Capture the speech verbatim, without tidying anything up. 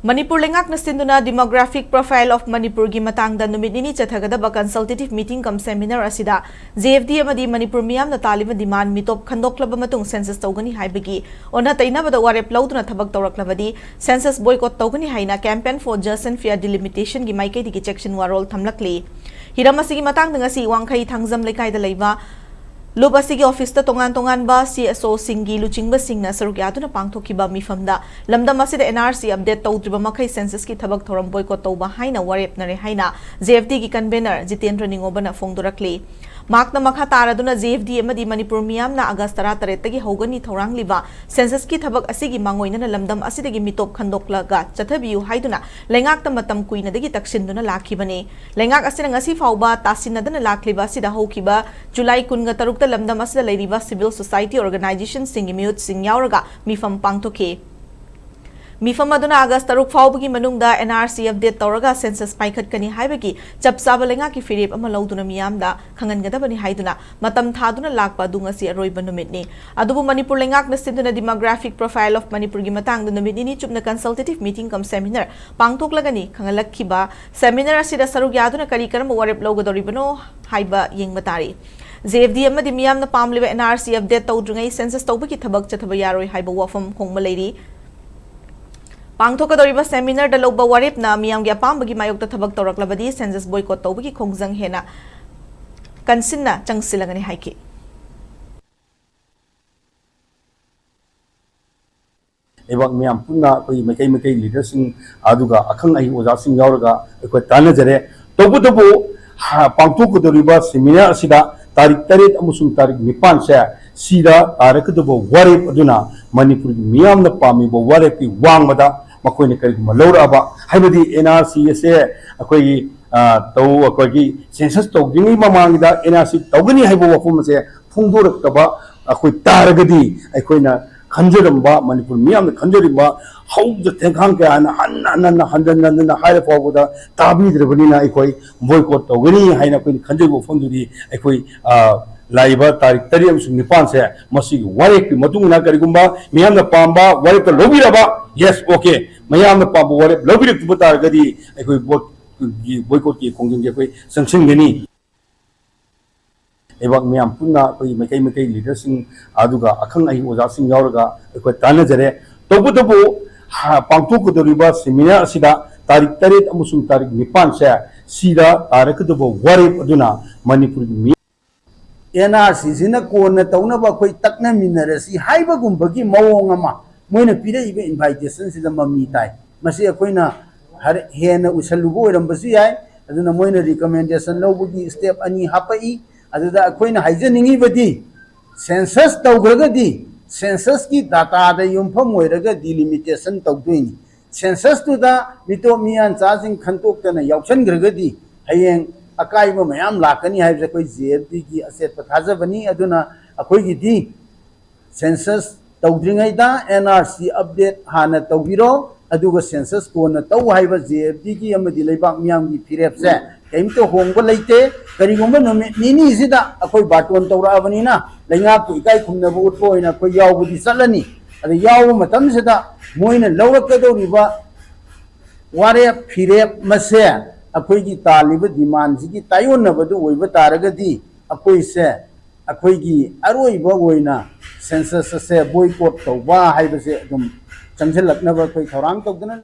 ꯃꯅꯤꯄꯨꯔ ꯂꯩꯉꯥꯛꯅ ꯁꯤꯟꯗꯨꯅ Demographic Profile of ꯃꯅꯤꯄꯨꯔꯒꯤ ꯃꯇꯥꯡꯗ ꯅꯨꯃꯤꯠ ꯅꯤꯅꯤ ꯆꯠꯊꯒꯗꯕ consultative meeting cum seminar ꯑꯁꯤꯗ J F D ꯑꯃꯗꯤ ꯃꯅꯤꯄꯨꯔ ꯃꯤꯌꯥꯝꯅ ꯇꯥꯜꯂꯤꯕ demand ꯃꯤꯇꯣꯞ ꯈꯟꯗꯣꯛꯂꯕ ꯃꯇꯨꯡ census ꯇꯧꯒꯅꯤ ꯍꯥꯏꯕꯒꯤ ꯑꯣꯟꯅ ꯇꯩꯅꯕꯗ ꯋꯥꯔꯦꯞ ꯂꯧꯗꯨꯅ ꯊꯕꯛ ꯇꯧꯔꯛꯂꯕꯗꯤ census boycott ꯇꯧꯒꯅꯤ ꯍꯥꯏꯅ Campaign for Just and Fair Delimitation ꯒꯤ ꯃꯥꯏꯀꯩꯗꯒꯤ ꯆꯦꯛꯁꯤꯟ ꯋꯥꯔꯣꯜ ꯊꯝꯂꯛꯂꯤ꯫ ꯍꯤꯔꯝ ꯑꯁꯤꯒꯤ ꯃꯇꯥꯡꯗ ꯉꯁꯤ ꯋꯥꯡꯈꯩ ꯊꯥꯡꯖꯝ ꯂꯩꯀꯥꯏꯗ ꯂꯩꯕ ꯂꯨꯞ ꯑꯁꯤꯒꯤ ꯑꯣꯐꯤꯁꯇ ꯇꯣꯉꯥꯟ ꯇꯣꯉꯥꯟꯕ C S O ꯁꯤꯡꯒꯤ ꯂꯨꯆꯤꯡꯕꯁꯤꯡꯅ ꯁꯔꯨꯛ ꯌꯥꯗꯨꯅ ꯄꯥꯡꯊꯣꯛꯈꯤꯕ ꯃꯤꯐꯝꯗ ꯂꯝꯗꯝ ꯑꯁꯤꯗ N R C update ꯇꯧꯗ꯭ꯔꯤꯕ ꯃꯈꯩ census ꯀꯤ ꯊꯕꯛ ꯊꯧꯔꯝ boycott ꯇꯧꯕ ꯍꯥꯏꯅ ꯋꯥꯔꯦꯞꯅꯔꯦ ꯍꯥꯏꯅ J F D ꯒꯤ convener ꯖꯤꯇꯦꯟꯗ꯭ꯔ ꯅꯤꯉꯣꯝꯕꯅ ꯐꯣꯡꯗꯣꯔꯛꯂꯤ꯫ ꯃꯍꯥꯛꯅ ꯃꯈꯥ ꯇꯥꯔꯗꯨꯅ J F D ꯑꯃꯗꯤ ꯃꯅꯤꯄꯨꯔ ꯃꯤꯌꯥꯝꯅ ꯑꯥꯒꯁ ꯇꯔꯥꯇꯔꯦꯠꯇꯒꯤ ꯍꯧꯒꯅꯤ ꯊꯧꯔꯥꯡꯂꯤꯕ census ꯀꯤ ꯊꯕꯛ ꯑꯁꯤꯒꯤ ꯃꯥꯡꯑꯣꯏꯅꯅ ꯂꯝꯗꯝ ꯑꯁꯤꯗꯒꯤ ꯃꯤꯇꯣꯞ ꯈꯟꯗꯣꯛꯂꯒ ꯆꯠꯊꯕꯤꯌꯨ ꯍꯥꯏꯗꯨꯅ ꯂꯩꯉꯥꯛꯇ ꯃꯇꯝ ꯀꯨꯏꯅꯗꯒꯤ ꯇꯛꯁꯤꯟꯗꯨꯅ ꯂꯥꯛꯈꯤꯕꯅꯤ꯫ ꯂꯩꯉꯥꯛ ꯑꯁꯤꯅ ꯉꯁꯤ ꯐꯥꯎꯕ ꯇꯥꯁꯤꯟꯅꯗꯅ ꯂꯥꯛꯂꯤꯕ ꯑꯁꯤꯗ ꯍꯧꯈꯤꯕ ꯖꯨꯂꯥꯏ ꯀꯨꯟꯒ ꯇꯔꯨꯛꯇ ꯂꯝꯗꯝ ꯑꯁꯤꯗ ꯂꯩꯔꯤꯕ civil society organization ꯁꯤꯡꯒꯤ ꯃꯤꯍꯨꯠꯁꯤꯡ ꯌꯥꯎꯔꯒ ꯃꯤꯐꯝ ꯄꯥꯡꯊꯣꯛꯈꯤ꯫ ꯃꯤꯐꯝ ꯑꯗꯨꯅ ꯑꯥꯒꯁ ꯇꯔꯨꯛ ꯐꯥꯎꯕꯒꯤ ꯃꯅꯨꯡꯗ N R C update ꯇꯧꯔꯒ census ꯄꯥꯏꯈꯠꯀꯅꯤ ꯍꯥꯏꯕꯒꯤ ꯆꯞ ꯆꯥꯕ ꯂꯩꯉꯥꯛꯀꯤ ꯐꯤꯔꯦꯞ ꯑꯃ ꯂꯧꯗꯨꯅ ꯃꯤꯌꯥꯝꯗ ꯈꯪꯍꯟꯒꯗꯕꯅꯤ ꯍꯥꯏꯗꯨꯅ ꯃꯇꯝ ꯊꯥꯗꯨꯅ ꯂꯥꯛꯄ ꯑꯗꯨ ꯉꯁꯤ ꯑꯔꯣꯏꯕ ꯅꯨꯃꯤꯠꯅꯤ꯫ ꯑꯗꯨꯕꯨ ꯃꯅꯤꯄꯨꯔ ꯂꯩꯉꯥꯛꯅ ꯁꯤꯟꯗꯨꯅ Demographic Profile of ꯃꯅꯤꯄꯨꯔꯒꯤ ꯃꯇꯥꯡꯗ ꯅꯨꯃꯤꯠ ꯅꯤꯅꯤ ꯆꯨꯞꯅ consultative meeting cum seminar ꯄꯥꯡꯊꯣꯛꯂꯒꯅꯤ ꯈꯪꯍꯜꯂꯛꯈꯤꯕ seminar ꯑꯁꯤꯗ ꯁꯔꯨꯛ ꯌꯥꯗꯨꯅ ꯀꯔꯤ ꯀꯔꯝꯕ ꯋꯥꯔꯦꯞ ꯂꯧꯒꯗꯧꯔꯤꯕꯅꯣ ꯍꯥꯏꯕ ꯌꯦꯡꯕ ꯇꯥꯔꯤ꯫ J F D ꯑꯃꯗꯤ ꯃꯤꯌꯥꯝꯅ ꯄꯥꯝꯂꯤꯕ N R C update ꯇꯧꯗ꯭ꯔꯤꯉꯩ census ꯇꯧꯕꯒꯤ ꯊꯕꯛ ꯆꯠꯊꯕ ꯌꯥꯔꯣꯏ ꯍꯥꯏꯕ ꯋꯥꯐꯝ ꯍꯣꯡꯕ ꯂꯩꯔꯤ꯫ ꯄꯥꯡꯊꯣꯛꯀꯗꯧꯔꯤꯕ seminar ꯗ ꯂꯧꯕ ꯋꯥꯔꯦꯞꯅ ꯃꯤꯌꯥꯝꯒꯤ ꯑꯄꯥꯝꯕꯒꯤ ꯃꯥꯌꯣꯛꯇ ꯊꯕꯛ ꯇꯧꯔꯛꯂꯕꯗꯤ census boycott ꯇꯧꯕꯒꯤ ꯈꯣꯡꯖꯪ ꯍꯦꯟꯅ ꯀꯟꯁꯤꯟꯅ ꯆꯪꯁꯤꯜꯂꯒꯅꯤ ꯍꯥꯏꯈꯤ꯫ ꯂꯩꯕꯥꯛ ꯃꯤꯌꯥꯝ ꯄꯨꯟꯅ ꯑꯩꯈꯣꯏꯒꯤ ꯃꯥꯏꯀꯩ ꯃꯥꯏꯀꯩ leader ꯁꯤꯡ ꯑꯗꯨꯒ ꯑꯈꯪ ꯑꯍꯩ ꯑꯣꯖꯥꯁꯤꯡ ꯌꯥꯎꯔꯒ ꯑꯩꯈꯣꯏ ꯇꯥꯟꯅꯖꯔꯦ꯫ ꯇꯧꯕꯇꯕꯨ ꯍ-, ꯄꯥꯡꯊꯣꯛꯀꯗꯧꯔꯤꯕ seminar ꯑꯁꯤꯗ ꯇꯥꯔꯤꯛ ꯇꯔꯦꯠ ꯑꯃꯁꯨꯡ ꯇꯥꯔꯤꯛ ꯅꯤꯄꯥꯟꯁꯦ ꯁꯤꯗ ꯇꯥꯔꯛꯀꯗꯧꯕ ꯋꯥꯔꯦꯞ ꯑꯗꯨꯅ ꯃꯅꯤꯄꯨꯔꯒꯤ ꯃꯤꯌꯥꯝꯅ ꯄꯥꯝꯃꯤꯕ ꯋꯥꯔꯦꯞꯀꯤ ꯋꯥꯡꯃꯗ ꯃꯈꯣꯏꯅ ꯀꯔꯤꯒꯨꯝꯕ ꯂꯧꯔꯛꯑꯕ, ꯍꯥꯏꯕꯗꯤ N R C ꯑꯁꯦ ꯑꯩꯈꯣꯏꯒꯤ, ꯑ, ꯇꯧ-, ꯑꯩꯈꯣꯏꯒꯤ census ꯇꯧꯗ꯭ꯔꯤꯉꯩ ꯃꯃꯥꯡꯗ N R C ꯇꯧꯒꯅꯤ ꯍꯥꯏꯕ ꯋꯥꯐꯝ ꯑꯁꯦ ꯐꯣꯡꯗꯣꯔꯛꯇꯕ ꯑꯩꯈꯣꯏ ꯇꯥꯔꯒꯗꯤ, ꯑꯩꯈꯣꯏꯅ ꯈꯟꯖꯔꯝꯕ, ꯃꯅꯤꯄꯨꯔ ꯃꯤꯌꯥꯝꯅ ꯈꯟꯖꯔꯤꯕ ꯍꯧꯗ ꯊꯦꯡꯈꯥꯡ ꯀꯌꯥꯅ ꯍꯟꯅ ꯍꯟꯅ ꯍꯟꯖꯟ ꯍꯟꯖꯟꯅ ꯍꯥꯏꯔ ꯐꯥꯎꯕꯗ ꯇꯥꯕꯤꯗ꯭ꯔꯕꯅꯤꯅ ꯑꯩꯈꯣꯏ boycott ꯇꯧꯒꯅꯤ ꯍꯥꯏꯅ ꯑꯩꯈꯣꯏꯅ ꯈꯟꯖꯕ ꯋꯥꯐꯝꯗꯨꯗꯤ ꯑꯩꯈꯣꯏ, ꯑ, ꯂꯥꯛꯏꯕ ꯇꯥꯔꯤꯛ ꯇꯔꯦꯠ ꯑꯃꯁꯨꯡ ꯅꯤꯄꯥꯟꯁꯦ ꯃꯁꯤꯒꯤ ꯋꯥꯔꯦꯞꯀꯤ ꯃꯇꯨꯡ ꯏꯟꯅ ꯀꯔꯤꯒꯨꯝꯕ ꯃꯤꯌꯥꯝꯅ ꯄꯥꯝꯕ ꯋꯥꯔꯦꯞꯇ ꯂꯧꯕꯤꯔꯕ, yes, okay, ꯃꯌꯥꯝꯅ ꯄꯥꯝꯕ ꯋꯥꯔꯦꯞ ꯂꯧꯕꯤꯔꯛꯇꯕ ꯇꯥꯔꯒꯗꯤ ꯑꯩꯈꯣꯏ ꯕꯣꯠꯀꯤ, ꯕꯣꯏꯀꯣꯠꯀꯤ ꯈꯣꯡꯖꯪꯁꯦ ꯑꯩꯈꯣꯏ ꯆꯪꯁꯤꯟꯒꯅꯤ꯫ ꯂꯩꯕꯥꯛ ꯃꯤꯌꯥꯝ ꯄꯨꯟꯅ ꯑꯩꯈꯣꯏꯒꯤ ꯃꯥꯏꯀꯩ ꯃꯥꯏꯀꯩ ꯂꯤꯗꯔꯁꯤꯡ ꯑꯗꯨꯒ ꯑꯈꯪ ꯑꯍꯩ ꯑꯣꯖꯥꯁꯤꯡ ꯌꯥꯎꯔꯒ ꯑꯩꯈꯣꯏ ꯇꯥꯟꯅꯖꯔꯦ꯫ ꯇꯧꯕꯇꯕꯨ ꯍ-, ꯄꯥꯡꯊꯣꯛꯀꯗꯧꯔꯤꯕ ꯁꯦꯃꯤꯅꯥꯔ ꯑꯁꯤꯗ ꯇꯥꯔꯤꯛ ꯇꯔꯦꯠ ꯑꯃꯁꯨꯡ ꯇꯥꯔꯤꯛ ꯅꯤꯄꯥꯟꯁꯦ ꯁꯤꯗ ꯇꯥꯔꯛꯀꯗꯧꯕ ꯋꯥꯔꯦꯞ ꯑꯗꯨꯅ ꯃꯅꯤꯄꯨꯔꯒꯤ ꯃꯤ ꯑꯦꯟ ꯑꯥꯔ ꯁꯤꯁꯤꯅ ꯀꯣꯟꯅ ꯇꯧꯅꯕ ꯑꯩꯈꯣꯏ ꯇꯛꯅꯃꯤꯟꯅꯔꯁꯤ ꯍꯥꯏꯕꯒꯨꯝꯕꯒꯤ ꯃꯑꯣꯡ ꯑꯃ ꯃꯣꯏꯅ ꯄꯤꯔꯛꯏꯕ ꯏꯟꯚꯥꯏꯇꯦꯁꯟꯁꯤꯗ ꯃꯃꯤ ꯇꯥꯏ꯫ ꯃꯁꯤ ꯑꯩꯈꯣꯏꯅ ꯍꯔ-, ꯍꯦꯟꯅ ꯎꯁꯜꯂꯨꯕ ꯑꯣꯏꯔꯝꯕꯁꯨ ꯌꯥꯏ꯫ ꯑꯗꯨꯅ ꯃꯣꯏꯅ ꯔꯤꯀꯃꯦꯟꯗꯦꯁꯟ ꯂꯧꯕꯒꯤ ꯁ꯭ꯇꯦꯞ ꯑꯅꯤ ꯍꯥꯞꯄꯛꯏ꯫ ꯑꯗꯨꯗ ꯑꯩꯈꯣꯏꯅ ꯍꯥꯏꯖꯅꯤꯡꯉꯤꯕꯗꯤ, ꯁꯦꯟꯁꯁ ꯇꯧꯈ꯭ꯔꯒꯗꯤ ꯁꯦꯟꯁꯁꯀꯤ ꯗꯥꯇꯥꯗ ꯌꯨꯝꯐꯝ ꯑꯣꯏꯔꯒ ꯗꯤꯂꯤꯃꯤꯇꯦꯁꯟ ꯇꯧꯗꯣꯏꯅꯤ꯫ ꯁꯦꯟꯁꯁꯇꯨꯗ ꯃꯤꯇꯣꯞ ꯃꯤꯌꯥꯟꯆꯥꯁꯤꯡ ꯈꯟꯇꯣꯛꯇꯅ ꯌꯥꯎꯁꯟꯈ꯭ꯔꯒꯗꯤ ꯍꯌꯦꯡ ꯑꯀꯥꯏꯕ ꯃꯌꯥꯝ ꯂꯥꯛꯀꯅꯤ ꯍꯥꯏꯕꯁꯦ ꯑꯩꯈꯣꯏ ꯖꯦ ꯑꯦꯐ ꯗꯤꯒꯤ ꯑꯆꯦꯠꯄ ꯊꯥꯖꯕꯅꯤ꯫ ꯑꯗꯨꯅ ꯑꯩꯈꯣꯏꯒꯤꯗꯤ ꯁꯦꯟꯁꯁ ꯇꯧꯗ꯭ꯔꯤꯉꯩꯗ ꯑꯦꯟ ꯑꯥꯔ ꯁꯤ ꯑꯞꯗꯦꯠ ꯍꯥꯟꯅ ꯇꯧꯕꯤꯔꯣ, ꯑꯗꯨꯒ ꯁꯦꯟꯁꯁ ꯀꯣꯟꯅ ꯇꯧ ꯍꯥꯏꯕ ꯖꯦ ꯑꯦꯐ ꯗꯤꯒꯤ ꯑꯃꯗꯤ ꯂꯩꯕꯥꯛ ꯃꯤꯌꯥꯝꯒꯤ ꯐꯤꯔꯦꯞꯁꯦ ꯀꯔꯤꯝꯇ ꯍꯣꯡꯕ ꯂꯩꯇꯦ꯫ ꯀꯔꯤꯒꯨꯝꯕ ꯅꯨꯃꯤꯠ ꯅꯤꯅꯤꯁꯤꯗ ꯑꯩꯈꯣꯏ ꯕꯥꯇꯣꯟ ꯇꯧꯔꯛꯑꯕꯅꯤꯅ ꯂꯩꯉꯥꯛꯄꯨ ꯏꯀꯥꯏ ꯈꯨꯝꯅꯕ ꯎꯠꯄ ꯑꯣꯏꯅ ꯑꯩꯈꯣꯏ ꯌꯥꯎꯕꯗꯤ ꯆꯠꯂꯅꯤ꯫ ꯑꯗ ꯌꯥꯎꯕ ꯃꯇꯝꯁꯤꯗ ꯃꯣꯏꯅ ꯂꯧꯔꯛꯀꯗꯧꯔꯤꯕ ꯋꯥꯔꯦꯞ ꯐꯤꯔꯦꯞ ꯃꯁꯦ ꯑꯩꯈꯣꯏꯒꯤ ꯇꯥꯜꯂꯤꯕ ꯗꯤꯃꯥꯟꯁꯤꯒꯤ ꯇꯥꯏꯑꯣꯟꯅꯕꯗꯨ ꯑꯣꯏꯕ ꯇꯥꯔꯒꯗꯤ ꯑꯩꯈꯣꯏꯁꯦ ꯑꯩꯈꯣꯏꯒꯤ ꯑꯔꯣꯏꯕ ꯑꯣꯏꯅ ꯁꯦꯟꯁꯁ ꯑꯁꯦ ꯕꯣꯏꯀꯣꯠ ꯇꯧꯕ ꯍꯥꯏꯕꯁꯦ ꯑꯗꯨꯝ ꯆꯪꯁꯤꯜꯂꯛꯅꯕ ꯑꯩꯈꯣꯏ ꯊꯧꯔꯥꯡ ꯇꯧꯗꯨꯅ